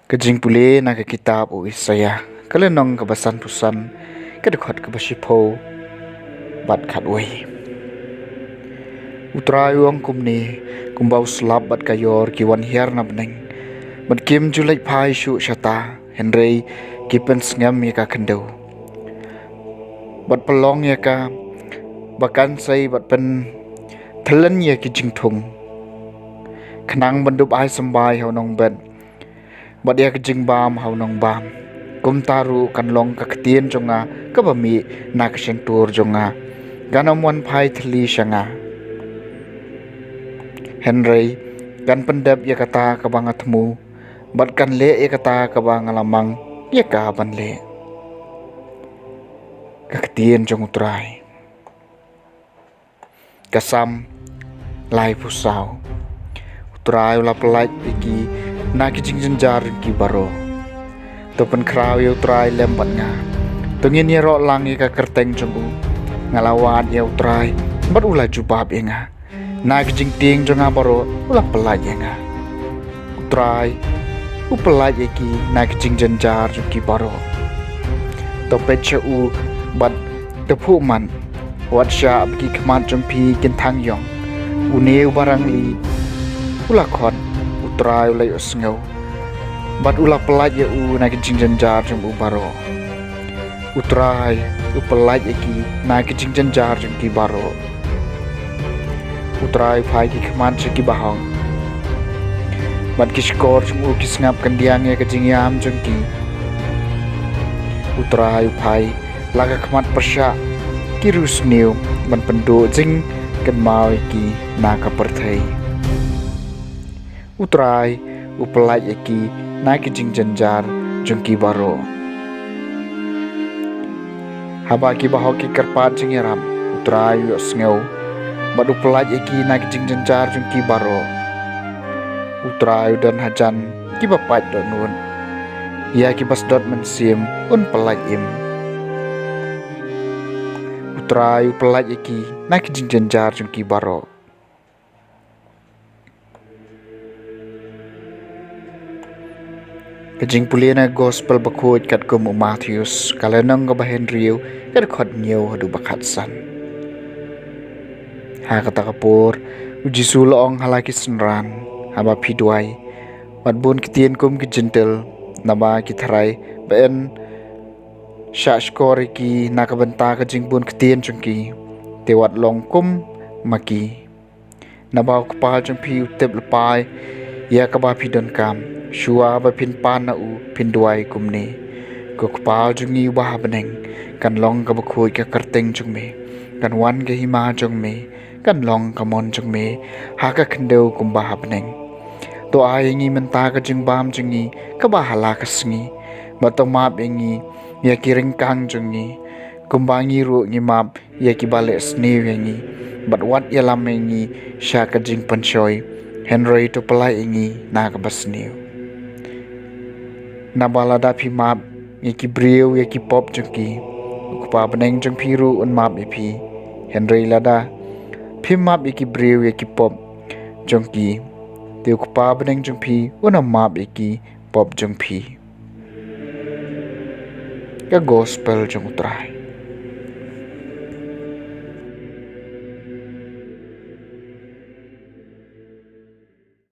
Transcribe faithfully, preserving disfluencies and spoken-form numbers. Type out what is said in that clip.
Ka jingpule na ka kitab u Isaïah, ka lynnong kaba sanphew san, ka dkhot kaba shiphew bad khatwei. U Trai u ong kumne: Kumba u slap bad ka ïor ki wan hiar na bneng, bad kim ju leit phai shuh shata, hynrei ki pynsngem ïa ka khyndew, bad pynlong ïa ka ba kan sei, bad pynthyllen ïa ki jingthung, khnang ban dup ai symbai ha u nongbet bad ïa ka jingbam ha u nongbam. Kumta ruh kan long ka ktien jong nga kaba mih na ka shyntur jong nga: kan ym wan phai thylli sha nga. Hynrei kan pyndep ïa kata kaba nga thmu, bad kan leh ïa kata kaba nga la mang ïa ka ban leh. Ka ktien jong u Trai. Ka Salm laiphew saw. U Trai u la pyllait ïa ki na ki jingjynjar jong ki baroh. To pynkhraw ïa u Trai lem bad nga, to ngin ïaroh lang ïa ka kyrteng jong u. Nga la wad ïa u Trai, bad u la jubab ïa nga. Na ki jingtieng jong nga baroh u la pyllait ïa nga. U Trai u pyllait ïa ki na ki jingjynjar jong ki baroh. To peit sha u bad to phuh mat, wat shah ba ki khmat jong phi kin thang ïong. Une uba rangli u la khot, u Trai u la ïohsngew, bad u la pyllait ïa u na ki jingjynjar jong u baroh. U Trai u pyllait ïa ki na ki jingjynjar jong ki baroh. U Trai u phai ki khmat sha ki bahok, bad ki shkor jong u ki sngap kyndiang ïa ka jingïam jong ki. U Trai u phai la ka khmat pyrshah ki riewsniew, ban pynduh jingkynmaw ïa ki na ka pyrthei. U Trai u pyllait ïa ki na ki jingjynjar jong ki baroh. Haba ki bahok ki kyrpad jingïarap, u Trai u ïohsngew, bad u pyllait ïa ki na ki jingjynjar jong ki baroh. U Trai u don hajan kiba pait dohnud, ïa kiba sdot mynsiem un pyllait im. U Trai u pyllait ïa ki na ki jingjynjar jong ki baroh. Ka jingpule na ka Gospel bakhuid katkum u Mathaios, ka lynnong kaba hynriew, ka dkhot hynñiew haduh ba khatsan. Ha kata ka por, u Jisu u la ong ha la ki synran: Haba phi duwai, wat bun ktien kum ki Jentil, naba ki tharai ba yn shah shkor ïa ki na ka bynta ka jingbun ktien jong ki. Te wat long kum ma ki. Naba u Kpa jong phi u tip lypa ïa kaba phi donkam, shuwa ba phin pan na u, phin duwai kumne: Ko Kpa jong ngi uba ha bneng, kan long kaba khuid ka kyrteng jong me, kan wan ka hima jong me, kan long ka mon jong me ha ka khyndew kumba ha bneng. To ai ïa ngi mynta ka jingbam jong ngi kaba ha la ka sngi, bad to map ïa ngi ïa ki ryngkang jong ngi, kumba ngi ruh ngi map ïa kiba leh sniew ïa ngi, bad wat ïalam ïa ngi sha ka jingpynshoi, hynrei to pyllait ïa ngi na kaba sniew. Naba lada phi map ïa ki briew ïa ki pop jong ki, u Kpa bneng jong phi ruh un map ïa phi. Hynrei lada phim map ïa ki briew ïa ki pop jong ki, te u Kpa bneng jong phi un ym map ïa ki pop jong phi. Ka Gospel jong u Trai.